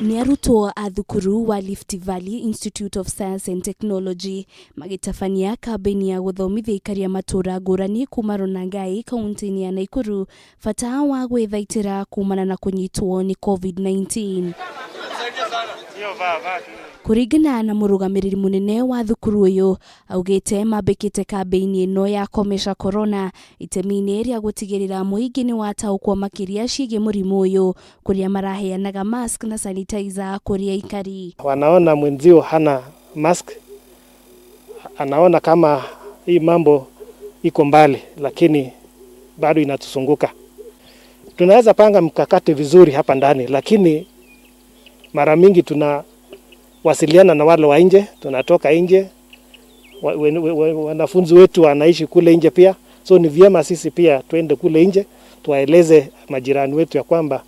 Nĩ arutwo a thukuru wa Rift Valley Institute of Science and Technology magĩtabania kambĩini ya gũthomithia aikari a matũũra ngũrani kuma Ronangai kaunti-inĩ ya Naikuru bata wa gwĩthaitĩra kumana na kũnyitwo nĩ COVID-19. Kũringana na mũrũgamĩrĩri mũnene wa thukuru ũyũ, augĩte mambĩkĩte kambĩini ĩno ya Komesha Corona itemi-inĩ rĩa gũtigĩrĩra mũingĩ nĩ wataũkwo makĩria ciĩgiĩ mũrimũ ũyũ, kũrĩa maraheanaga mask na sanitizer kũrĩ aikari. Wanaona mwenzio hana mask, anaona kama hii mambo iko mbali, lakini bado inatuzunguka. Tunaweza panga mkakati vizuri hapa ndani, lakini mara mingi tunawasiliana na wale wa nje, tunatoka nje, wanafunzi wetu wanaishi kule nje pia, so ni vyema sisi pia tuende kule nje tuwaeleze majirani wetu ya kwamba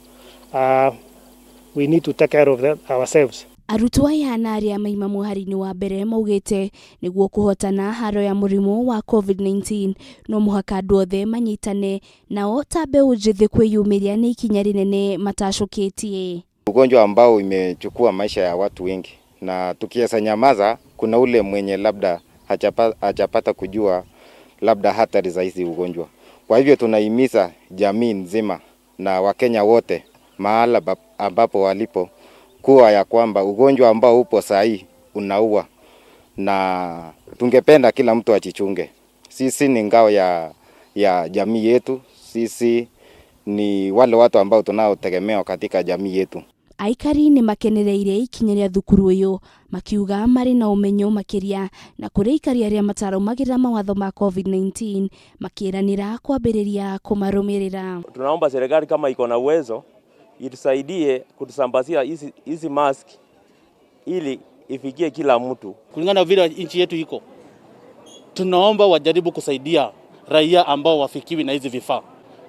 we need to take care of ourselves. Arutwo aya na arĩa maima mũhari-inĩ wa mbere maugĩte nĩguo kũhotana haro ya mũrimũ wa COVID-19 no mũhaka andũ othe manyitane, nao ta mbeũ njĩthĩ kwĩyumĩria nĩ ikinya rĩnene matacũkĩtie. Ugonjwa ambao imechukua maisha ya watu wengi, na tukiweza nyamaza, kuna ule mwenye labda hajapata kujua labda hatari za hizi ugonjwa. Kwa hivyo tunahimiza jamii nzima na Wakenya wote mahala ambapo walipo kuwa ya kwamba ugonjwa ambao upo saa hii unaua, na tungependa kila mtu ajichunge. Sisi ni ngao ya jamii yetu, sisi ni wale watu ambao tunaotegemewa katika jamii yetu. Aikari nĩ makenereire ikinya rĩa thukuru ũyũ, makiuga marĩ na ũmenyo makĩria, na kũrĩ aikari arĩa matarũmagĩrĩra mawatho ma COVID-19 makĩranĩra kwambĩrĩria kũmarũmĩrĩra. Tunaomba serikali kama iko na uwezo itusaidie kutusambazia hizi mask ili ifikie kila mtu. Kulingana na vile nchi yetu iko, tunaomba wajaribu kusaidia raia ambao wafikiwi na hizi vifaa,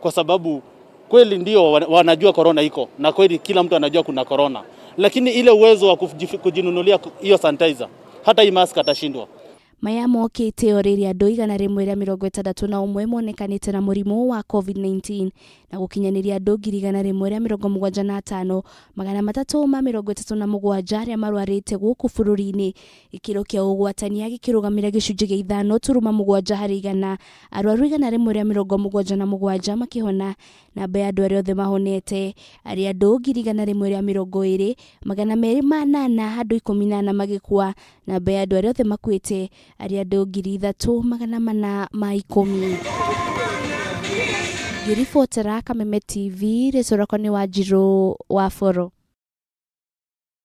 kwa sababu kweli ndio wanajua korona iko na kweli kila mtu anajua kuna korona, lakini ile uwezo wa kujinunulia hiyo sanitizer, hata hii mask atashindwa. Maya mokĩte o rĩrĩa andũ 161 monekanĩte na mũrimũ wa COVID-19 na gũkinyanĩria andũ 175,337 arĩa marwarĩte gũkũ bũrũri-inĩ. Gĩkĩro kĩa ũgwatania gĩkĩrũgamĩra gĩcunjĩ gĩa 5.7 harĩ igana, arwaru 177 makĩhona. Namba ya andũ arĩa othe mahonete arĩ andũ 120,208, andũ 14 magĩkua. Namba ya andũ arĩa othe makuĩte arĩ andũ 3410. Ngĩribotera Kameme TV, rĩtwa rĩakwa nĩ Wanjirũ wa Boro.